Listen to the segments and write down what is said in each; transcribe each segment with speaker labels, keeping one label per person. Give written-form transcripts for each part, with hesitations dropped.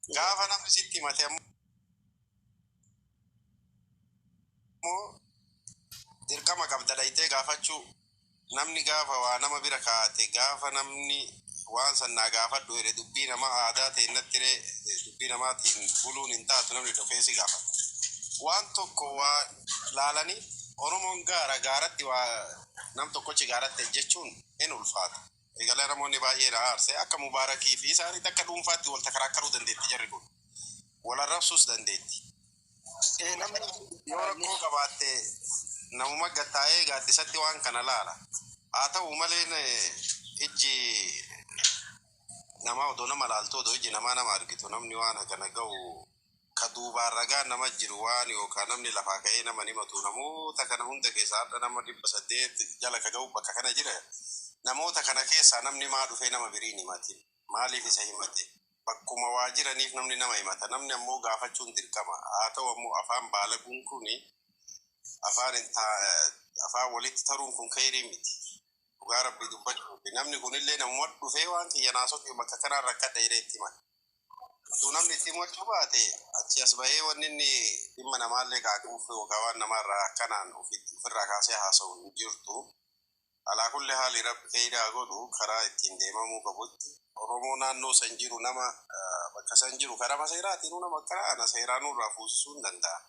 Speaker 1: Gaafa namni sitti himate ammoo dirqama qabda dhayxee gaafachuu. Namni gaafa waa nama bira kaa'ate, gaafa namni waan san naa gaafadhu jedhe, dubbii namaa aadaa teennatti ree dubbii namaatiin buluun hin taatu, namni dhufee si gaafata. Waan tokko waa laalanii Oromoon gaara gaaratti waa nam tokkochi gaaratti ejjechuun hin ulfaata. Egalee namoonni baay'ee na aarse akka Mubaarakii fi isaaniitti akka dhuunfaatti wal takaraakkaruu dandeetti jarri kun. Wal arrabsuus dandeetti.
Speaker 2: Namni
Speaker 1: Yoo rakkoo qabaatte namuma gattaa'ee gaaddisatti waan kana laala. Haa ta'u malee ijji namaa odoo nama laaltu, odoo ijji namaa nama argitu, namni waan kana ga'u ka duubaan ragaan nama jiru waan yookaan namni lafaa ka'ee nama himatu namoota kana hunda keessaa har'a nama 800 jala ka ga'u bakka kana jira. Namoota kana keessaa namni maa dhufee nama biriin himatin? Maaliif isa himate? Bakkuma waa jiraniif namni nama himata. Namni ammoo gaafachuun dirqama. Haa ta'u ammoo afaan baalaguun kuni afaan afaan walitti taruun kun kayrii miti. Dhugaa Rabbii dubbachuuf namni kunillee namuma dhufee waan kiyya naasoo bakka kanaan rakkadha jedhee itti himata. Utuu namni itti himachuu baate achi as bahee wanni inni dhimma namaallee qaaquuf yookaan waan namaarraa akkanaan ofirraa kaasee haasa'u hin jirtu. Alaa kulli haali Rabbi kayraa godhu karaa ittiin deemamuu qabutti Oromoo naannoo san jiru, nama bakka san jiru karaa seeraatiin nama akka ana seeraa nurraa fuusisuu hin danda'a.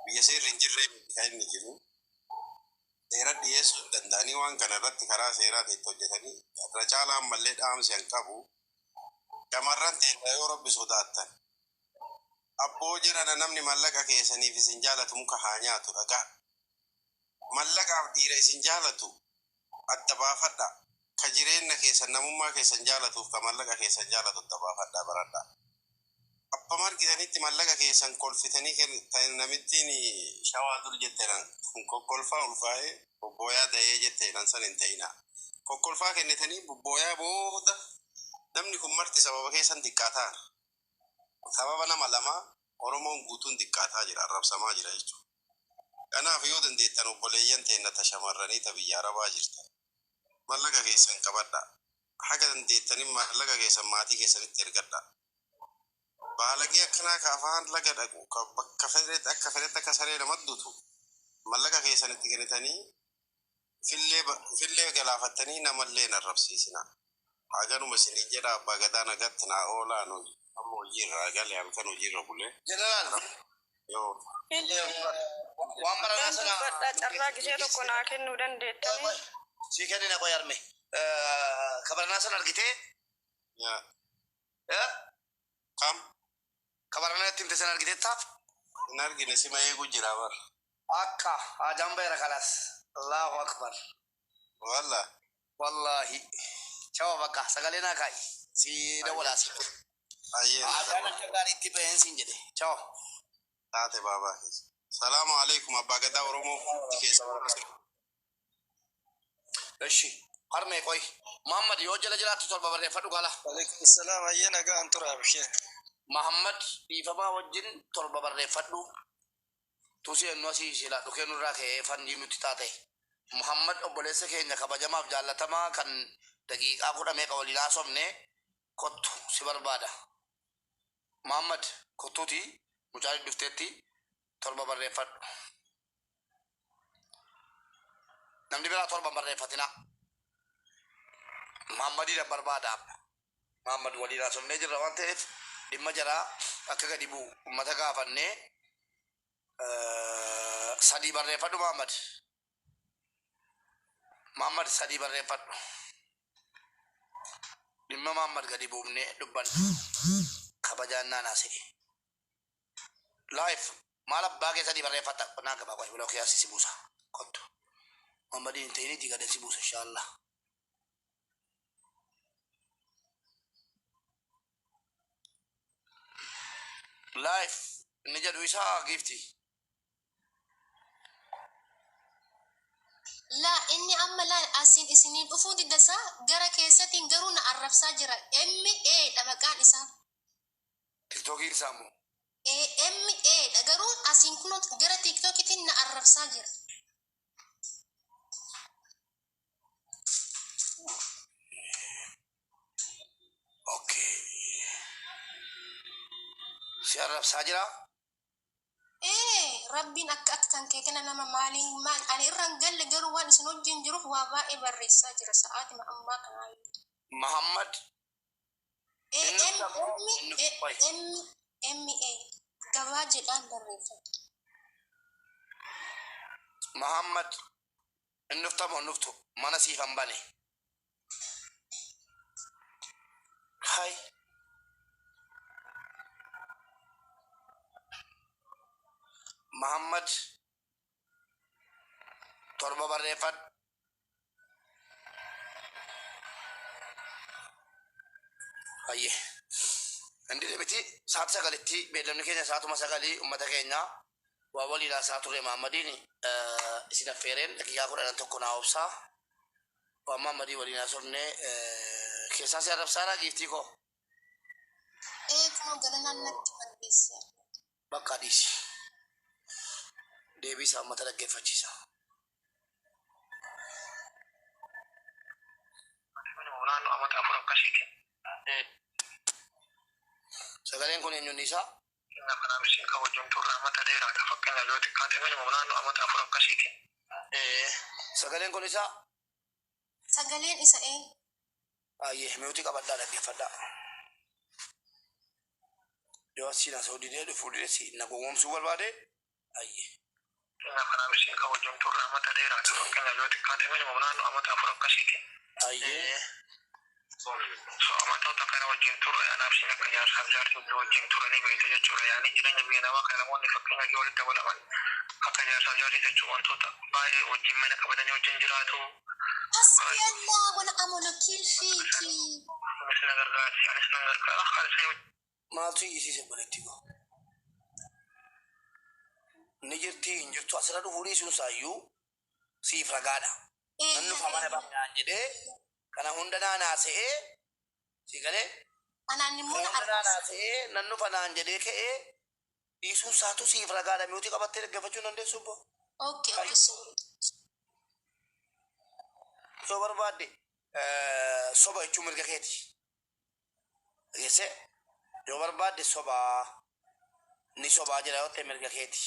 Speaker 1: Biyya seerri hin jirre miti kan inni jiru. Seera dhiyeessuu hin danda'anii waan kana irratti karaa seeraatiin itti hojjetanii irra caalaa ammallee dhaamsi hin qabu. Shamarran teenya, yoo Rabbi sodaattan, abboo jedhana, namni mallaqa keessaniif isin jaalatu muka haa nyaatu dhagaa. Mallaqaaf dhiira isin jaalatu adda baafadha. Ka jireenya keessan, namummaa keessan jaalatuuf ka mallaqa keessan jaalatu adda baafadha, baradha. Abbama argitanitti mallaqa keessan kolfitanii namittiin shawaa dur jetteedhaan kokkolfaa ulfaa'ee bobbooyaa da'ee jetteedhaan san hin ta'ina. Kokkolfaa kennitanii bobbooyaa booda namni kun marti sababa keessan xiqqaataa. Sababa nama lamaa Oromoon guutuun xiqqaataa jira, arrabsamaa jira jechuudha. Kanaaf yoo dandeettan, obboleeyyan teenya ta shamarranii ta biyya Arabaa jirtan, mallaqa keessan qabadha. Haga dandeettanii mallaqa keessan maatii keessanitti ergadha. Baalagee akkanaa ka afaan laga dhaqu, ka bakka fedhetti akka fedhetti akka saree namatti dutu, mallaqa keessanitti kennitanii fillee galaafattanii namallee hin arrabsiisina. Haganuma isiniin jedha. Abbaa gadaa, nagatti naa oolaa. Nu amma hojii irraa gale, halkan hojii irra bulee.
Speaker 2: Jeneraal.
Speaker 1: Yoo.
Speaker 2: Waan baranaa sana.
Speaker 3: Dubbadhaa, carraa gisee tokko naa kennuu dandeettanii.
Speaker 2: Sii kennina, qoy arme. Ka baranaa sana argitee?
Speaker 1: Yaa. Kam?
Speaker 2: Ka baranaa itti himte sana argiteetta?
Speaker 1: Hin argine, sima eegu jira bar.
Speaker 2: Akka haajaan bayra kalas. Allahu akbar.
Speaker 1: Walla.
Speaker 2: Wallahi. Chawa bakka sagalee naa kaa'i. Si dawwalaasi.
Speaker 1: Ayyee.
Speaker 2: Haajaan akka gaariitti baheen siin jedhe. Chawa.
Speaker 1: Taate baabaa keessa. Salaamu alaikum, abbaa gadaa Oromoo hundi keessa.
Speaker 2: Eshi. Harmee, qoy. Muhammad, yoo jala jiraattu 7 barreeffadhu gala.
Speaker 4: Alaikum salaam. Ayyee, nagaan tura, abshee.
Speaker 2: Muhammad dhiifamaa wajjin 7 barreeffadhu. Tusi ennoo asii sila dhukee nurraa ka'ee fandii nutti taate. Muhammad obboleessa keenya kabajamaaf jaallatamaa kan daqiiqaa kudha meeqa waliin haasofne, kottu, si barbaada. Muhammad, kottuuti mucaan dhufteetti 7 barreeffadhu. Namni biraa 7 barreeffatina. Muhammadiidha barbaada. Muhammad waliin haasofnee jirra waan ta'eef dhimma jaraa akka gadi bu'u uummata gaafannee. 3 barreeffadhu, Muhammad. Muhammad, 3 barreeffadhu. Dhimma Muhammad gadi buufnee dubbanna. Kabajaan naanaasee. Live maal abbaa kee 3 barreeffata naa gabaa, qoy biloo kiyaasi si buusa, kottu. Muhammadiin hin ta'iniiti gadi si buusa, inshaallah. Live inni jedhu isaa giifti.
Speaker 5: Laa, inni amma laal asiin isiniin dhufuu diddasaa gara keessatiin garuu na arrabsaa jira. M A dha maqaan isaa.
Speaker 2: Tiktookiin isaa immoo.
Speaker 5: M A dha, garuu asiin kun gara Tiktookitiin na arrabsaa jira.
Speaker 2: Okay. Si arrabsaa jira.
Speaker 5: Ee, Rabbiin akka akka kan kee kana nama maaliin maal ani irra hin galle, garuu waan isin wajjin jiruuf waa baay'ee barreessaa jira sa'aatima ammaa kanaa.
Speaker 2: Muhammad.
Speaker 5: Ee,
Speaker 2: Inni
Speaker 5: M
Speaker 2: ammoo
Speaker 5: M
Speaker 2: inni
Speaker 5: E
Speaker 2: qoy.
Speaker 5: M M A gabaa jedhaan barreeffate.
Speaker 2: Muhammad inni dhuftamoo hin dhuftu mana siif hin bane. Hai. Muhammad 7 barreeffadhu. Hayyee. Inni miti sa'aati 9tti beellamni keenya sa'aatuma 9 uummata keenya waa waliin haasaa ture. Muhammadiin isin affeereen daqiiqaa 11 naa obsaa. Waan Muhammadii waliin haasofne keessaa si arrabsaadha, giiftii koo.
Speaker 5: Ee, kunoo gananaan natti barreesse.
Speaker 2: Bakka dhiisi. Deebii isaa uummata dhaggeeffachiisa.
Speaker 6: Naannoo amata 4 akkasiiti.
Speaker 2: Sagaleen kun eenyuun isaa?
Speaker 6: Kanaaf isin kan wajjin turre amata dheeraadha. Fakkeenyaaf yoo xiqqaate minimum naannoo amata 4 akkasiiti.
Speaker 2: Sagaleen kun isaa?
Speaker 5: Sagaleen isa ee.
Speaker 2: Ayyee, mute qabadhaa dhaggeeffadhaa. Yoo asiin asoo didee dhufuu didee si na gowwoomsuu barbaade, ayyee.
Speaker 6: Kanaaf isin kan wajjin turre amata dheeraadha. Fakkeenyaaf yoo xiqqaate minimum naannoo amata 4 akkasiiti.
Speaker 2: Ayyee.
Speaker 6: So amantoota kana wajjin turre, anaaf isin akka jaarsaaf jaartiitti wajjin turanii beekte jechuudha. Yaani jireenya biyya namaa kana namoonni fakkeenyaaf yoo walitti dabalaman akka jaarsaaf jaartii jechuun wantoota baay'ee wajjin mana qabatanii wajjin jiraatu.
Speaker 5: حسبي الله ونعم الوكيل فيكي.
Speaker 6: Innis na gargaarti, anis nan gargaara. Haala isaa
Speaker 2: Maaltu iyyisiise, obboleettii koo? Ni jirti hin jirtu, asirra dhufuu dhiisuun isaayyuu siif ragaadha.
Speaker 5: Ee.
Speaker 2: Nan dhufa mana barnaan jedhee kana hunda naanaasa'ee si galee.
Speaker 5: Anaan immoo
Speaker 2: Kana
Speaker 5: na
Speaker 2: hunda
Speaker 5: arrabsa.
Speaker 2: naanaasa'ee nan dhufa naan jedhee ka'ee dhiisuun isaatu siif ragaadha. Mute qabattee dhaggeeffachuu hin dandeessu obbo.
Speaker 5: Okay, sorry.
Speaker 2: Yoo barbaadde soba jechuun mirga keeti. Dhageessee, yoo barbaadde sobaa ni sobaa jira yoo ta'e mirga keeti.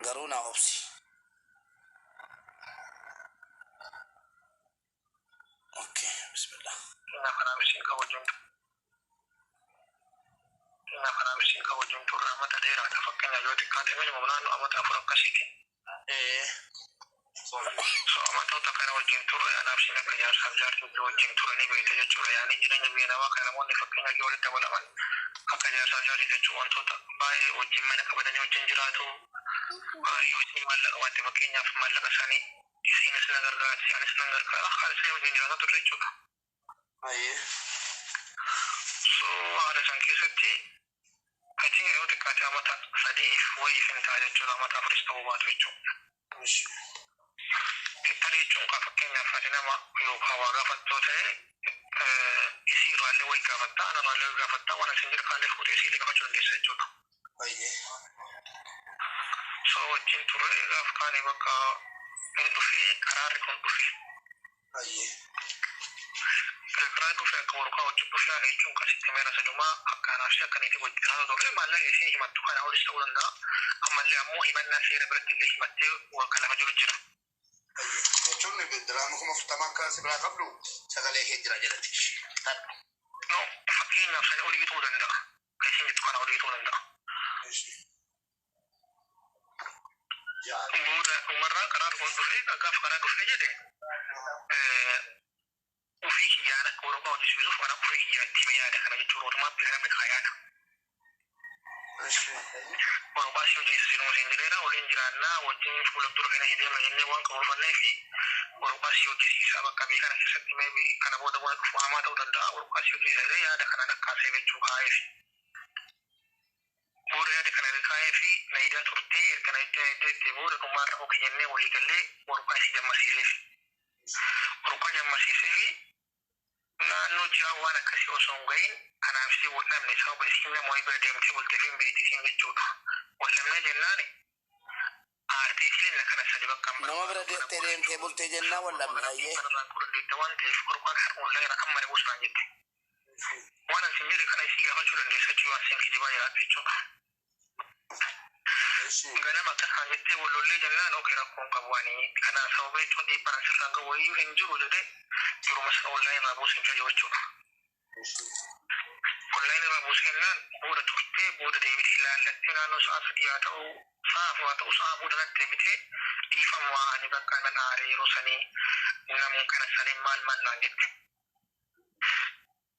Speaker 2: Garuu naa obsi. Okay, bismillah.
Speaker 6: Kanaaf isin kan wajjin turre amata dheeraadha. Fakkeenyaaf yoo xiqqaate minimum naannoo amata 4 akkasiiti. So amantoota kana wajjin turre, anaaf isin akka jaarsaaf jaartiitti wajjin turanii beekte jechuudha. Yaani jireenya biyya namaa kana namoonni fakkeenyaaf yoo walitti dabalaman akka jaarsaaf jaartii jechuun wantoota baay'ee wajjin mana qabatanii wajjin jiraatu. Yoo isin maallaqa qabaatte, fakkeenyaaf maallaqa isaanii isinis na gargaarti, anis nan gargaara. Haala isaanii wajjin jiraataa turre jechuudha.
Speaker 2: Ayyee.
Speaker 6: So haala san keessatti I think yoo xiqqaate amata sadiif wayiif hin ta'a jechuudha. Amata afuris ta'uu baatu jechuudha. Tarii jechuun kaa fakkeenyaaf ati nama yookaan waa gaafattoo ta'e, isii irraallee wayi gaafattaa, ana irraallee wayi gaafattaa, waan asin jiru kaallee fuutee isii gaafachuu dandeessa jechuudha.
Speaker 2: Ayyee.
Speaker 6: So wajjin turre, gaaf kaanii bakka hin dhufee karaarri kun dhufe.
Speaker 2: Ayyee.
Speaker 6: Karaa dhufe akka warqaa wajjin dhufe ana jechuun kan sitti meera sadumaa akka anaaf si akka niitii wajjin haasoo turre maallaqa ishee himattu kana olis ta'uu danda'a. Ammallee ammoo himannaa seera biratti illee himattee bakka lafa jiru jira.
Speaker 2: Ayyee. Jechuun diraama 40,000 akka si biraa qabdu sagalee kee jira jedhati.
Speaker 6: No, fakkeenyaaf sanii olii ta'uu danda'a. Kan isheen jettu kana olii ta'uu danda'a. Booda dhumarraa karaa kun dhufee, gaafa karaa dhufee jedhe, ofii kiyyaan akka waraqaa hojjechiisuuf waan ofii kiyyaa itti hime yaada kana jechuudha. Otumaatti namni kaa yaada. Waraqaa si hojjechiisu siin jedheera, waliin jiraannaa wajjin fuula dura keenya si deemna jennee waan qabuufannee fi waraqaa si hojjechiisaa bakka biyya kana keessatti maybe kana booda waan dhufu hamaa ta'uu danda'a. Waraqaa si hojjechiisa jedhee yaada kanaan akkaasee jechuu kaa'eef. Booda yaada kana kaa'ee fi naayidaa turtee, erga naayidaa naayidaa booda dhumaarra okay jennee walii gallee waraqaa isii jammarsiiseef. Waraqaa jammarsiisee fi naannoo ji'a waan akkasii osoo hin gahin kanaaf si wal dhabne, sababa isiin nama wayii bira deemtee bultee fi hin beekti isiin jechuudha. Wal dhabnee jennaan aartee isiin kana sadi bakka
Speaker 2: Nama bira deemtee deemtee bultee jennaan wal dhabne, ayyee.
Speaker 6: Kanarraan kudha deemte waan ta'eef waraqaa kan ollaa irra amma dhabuus naan jette. Waan asin jedhe kana isii gaafachuu dandeessa jechuudha, waan siin kijibaa jiraatu jechuudha. Ganama akkas jettee wallollee jennaan, okay, rakkoon qabu, ani kanaan sababa jechuun dhiibbaan asirraan gahu wayiyyuu hin jiru jedhee yeruma sana online irraa buuseen jiru jechuudha. Online irraa buusee jennaan booda turtee, booda deebitee ilaallattee, naannoo sa'a 3 haa ta'u, sa'a 4 haa ta'u, sa'a booda natti deebitee, "Dhiifama, waa ani bakka nan aare yeroo sanii, namni kana salee maal maal" naan jette.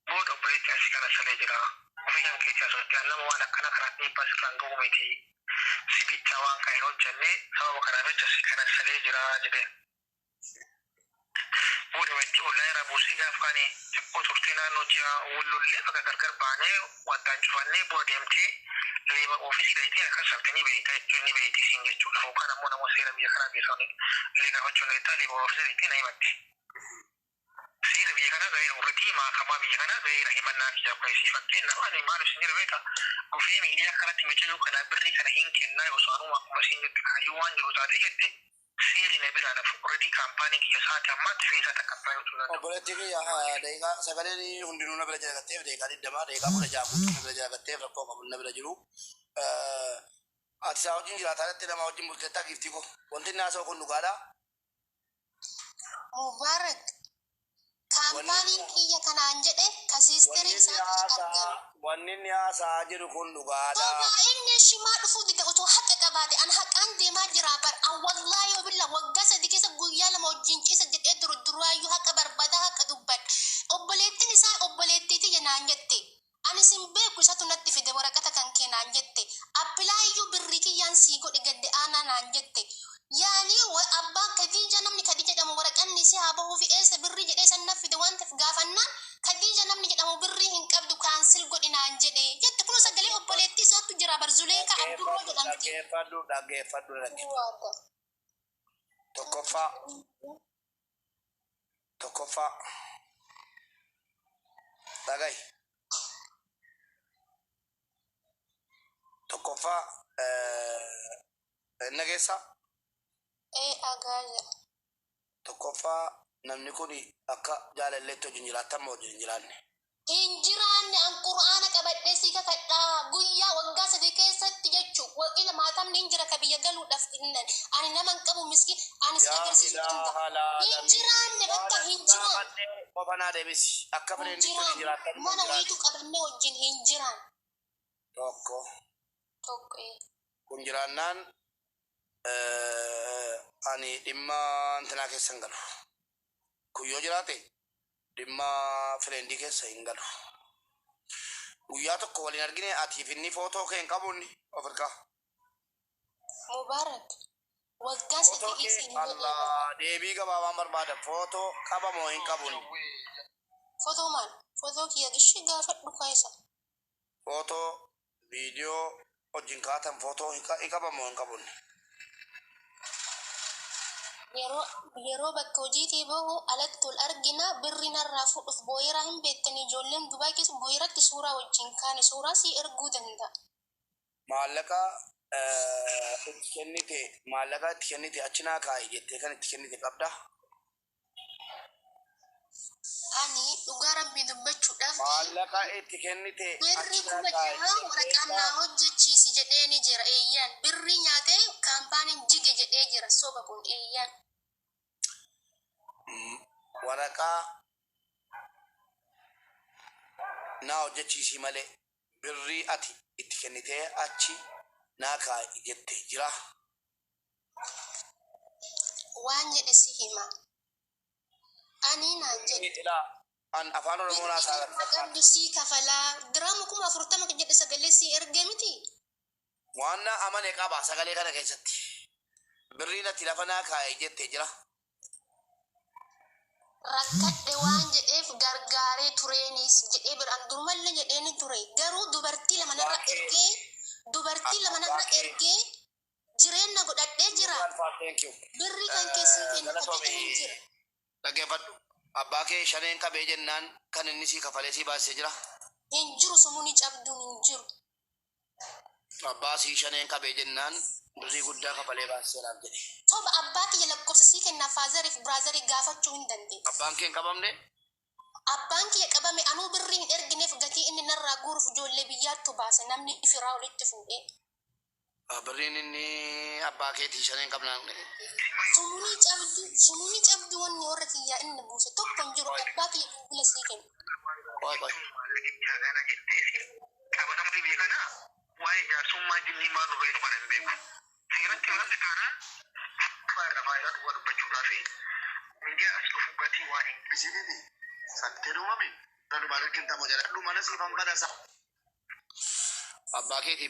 Speaker 6: Booda obboleetti asii kana salee jira. Ofii kan keetii asootti nama waan akkana kanaan dhiibbaa sirraan gahu miti. Si bichaa waan kan hin hojjenne, sababa kanaaf jecha si kana salee jira jedheen. Booda wajji online irraa buusee gaafa kaanii xiqqoo turtee, naannoo ji'a wallollee bakka gargar baanee waddaan cufannee, booda deemtee labour office dhayitee akkas saltee ni beekta jechuun ni beekti isiin jechuudha. Yookaan ammoo namoota seera biyya kanaa beekan illee gaafachuu ni dandeetta, labour office dhayitee na himatte. Seera biyya kanaa gaheera, already maakamaa biyya kanaa gaheera himannaa kiyya kun isii. Fakkeenyaaf ani maal isin jedha beekta, dhufee miidiyaa kanatti micayyoo kana birrii kana hin kennaa, osoo anuma akkuma isiin jette kaayyoo waan jiru taate jette, seerri na biraa nafu, already kaampaanii kiyya sa'aatii ammaatti fiisaa takka apply gochuu danda'u.
Speaker 2: Obboleettii kiyya, daqiiqaa sagaleen hundinuu na bira jira gatteef, daqiiqaa 20, daqiiqaa 16 guutuu na bira jira gatteef, rakkoo qabu na bira jiru. Ati isaa wajjin jiraataa jettee nama wajjin bulteettaa, giiftii koo? Wanti inni haasa'u kun dhugaadhaa?
Speaker 5: Mubarak, kaampaaniin kiyya kanaan jedhe ka sisterii isaatti argame.
Speaker 2: Wanni inni haasa'aa jiru kun dhugaadhaa?
Speaker 5: Sobaa, inni shimaa dhufuu dide. Otoo haqa qabaate, an haqaan deemaa jira bar. An wallaahi wabilla waggaa 3 keessa guyyaa 2 wajjin ciisa jedhee duru duraayyuu haqa barbaada, haqa dubbadha. Obboleettiin isaa obboleettii tiyya naan jette. Ani sin beeku, isatu natti fide waraqata kan kee naan jette. Applyiyyuu birrii kiyyaan sii godhe gadde aanaa naan jette. Yaani abbaan Khadija, namni Khadija jedhamu waraqanni isii haa bahuufi eessa birrii jedhee san naf fide waan ta'eef gaafannaan, Khadija namni jedhamu birrii hin qabdu, cancel godhi naan jedhe jette. Kun sagalee obboleettii isaattu jira bar, Zuleekaa Abdurroo
Speaker 2: Dhaggeeffadhu.
Speaker 5: jedhamti.
Speaker 2: Dhaggeeffadhu, dhaggeeffadhu, dhaggeeffadhu. Tokkoffaa, tokkoffaa, dhagahi. Tokkoffaa, nageessaa.
Speaker 5: Ee, dhagaa jira.
Speaker 2: Tokkoffaa, namni kun akka jaalalleetti wajjin jiraattan moo wajjin hin jiraanne?
Speaker 5: Hin jiraanne. An qur'aana qabadhee sii kakadhaa, guyyaa waggaa 3 keessatti jechu waqila maatamni hin jira ka biyya galuudhaaf kennan. Ani nama hin qabu, miski ani si
Speaker 2: Yaa
Speaker 5: agarsiisuu danda'a.
Speaker 2: ilaaha
Speaker 5: Hin
Speaker 2: laalamiin.
Speaker 5: jiraanne, bakka
Speaker 2: Waan
Speaker 5: hin
Speaker 2: ani
Speaker 5: jiraanne.
Speaker 2: gaafadhe qofa naa deebisi. Akka
Speaker 5: Hin
Speaker 2: frienditti wajjin
Speaker 5: jiraanne.
Speaker 2: jiraattan moo hin
Speaker 5: Mana
Speaker 2: jiraanne?
Speaker 5: wayitu qabannee wajjin hin jiraanne.
Speaker 2: Tokko.
Speaker 5: Tokko, ee.
Speaker 2: Kun jiraannaan ani dhimma intinaa keessa hin galu. Kun yoo jiraate dhimma friendii keessa hin galu. Guyyaa tokko waliin argine atiif inni, footoo kee hin qabu inni of harkaa?
Speaker 5: Mubarak, waggaa
Speaker 2: Footoo
Speaker 5: 3
Speaker 2: kee
Speaker 5: isin godhee.
Speaker 2: Allah, deebii gabaabaan barbaada. Footoo qaba moo hin qabu inni?
Speaker 5: Footoo maal? Footoo kiyya ishee gaafadhu kaisa.
Speaker 2: Footoo viidiyoo wajjin kaatan, footoo hin qaba moo hin qabu inni?
Speaker 5: Yeroo bakka hojiitii bahu alatti ol argina, birri narraa fuudhuuf booyeraa hin beektanii, ijoolleen Dubaay keessa booyeratti suuraa wajjin kaane, suuraa sii erguu danda'a.
Speaker 2: Maallaqa itti kennite, maallaqa itti kennite achi naa kaa'i jettee kan itti kennite qabdaa?
Speaker 5: Ani dhugaa rabbii dubbachuudhaaf
Speaker 2: Maallaqa itti kennite
Speaker 5: birri
Speaker 2: achi naa
Speaker 5: kuma
Speaker 2: kaa'i
Speaker 5: jaha waraqaan naa
Speaker 2: jetteetta?
Speaker 5: hojjechiisi jedhee ni jira, eeyyaan. Birrii nyaatee kaampaaniin jige jedhee jira, soba kun, eeyyaan.
Speaker 2: Waraqaa naa hojjechiisii malee birrii ati itti kennitee achi naa kaa'i jette jira?
Speaker 5: Waan jedhe si hima. Ani naan jedhe.
Speaker 2: Ilaa, an afaan Oromoo naa
Speaker 5: Birrii
Speaker 2: isaa
Speaker 5: irraa
Speaker 2: fakkaata.
Speaker 5: qabdu sii kafalaa. Diraama 40,000 jedhe, sagalee sii ergee miti.
Speaker 2: Waan na amane qaba sagalee kana keessatti. Birriin ati lafa naa kaa'i jette jira?
Speaker 5: Rakkadhe waan jedheef gargaaree tureenis jedhee biraan durumallee jedheeni ture. Garuu dubartii lama narra
Speaker 2: Abbaa kee
Speaker 5: ergee, dubartii lama narra
Speaker 2: abbaa kee
Speaker 5: ergee jireenya godhadhee jira.
Speaker 2: Alfaa, thank you.
Speaker 5: Birrii kan keessii kennu ka
Speaker 2: Galatoomi.
Speaker 5: jedhe hin jira.
Speaker 2: Dhaggeeffadhu. Abbaa kee shaneen qabee jennaan kan inni sii kafalee sii baasisee jira?
Speaker 5: Hin jiru, sumuun cabduun hin jiru.
Speaker 2: Abbaa sii shaneen qabee jennaan birrii guddaa kafalee baasiseeraaf jedhe.
Speaker 5: Toba, abbaa kiyya lakkoofsa sii kennaa, fatheriif brotherii gaafachuu hin dandeettu.
Speaker 2: Abbaan kee hin qabamne?
Speaker 5: Abbaan kiyya qabame, anuu birrii hin ergineef. Gatii inni narraa guuruuf ijoollee biyyaattu baase, namni firaa walitti fuudhee.
Speaker 2: Birriin inni abbaa keetii shaneen qabnaan.
Speaker 5: Sumunii cabdu, sumunii cabdu, wanni warra kiyyaa inni buuse tokko hin jiru. Abbaa kiyya bilbila sii kennu.
Speaker 2: Qoy, qoy.
Speaker 6: Maallaqichaa kana jetteesi. Qabatamni beekana waa'ee jaarsummaa jinnii maal nu fayyadu kana hin beeku. Seeratti irratti taanaan faayidaa faayidaa dhugaa dubbachuudhaa fi miidiyaa as dhufu gatii waan hin
Speaker 7: Isinini sattee uumame. Dhuma argin tamo jala. Dhuma nasiifan badasa.
Speaker 2: Abbaa keetii.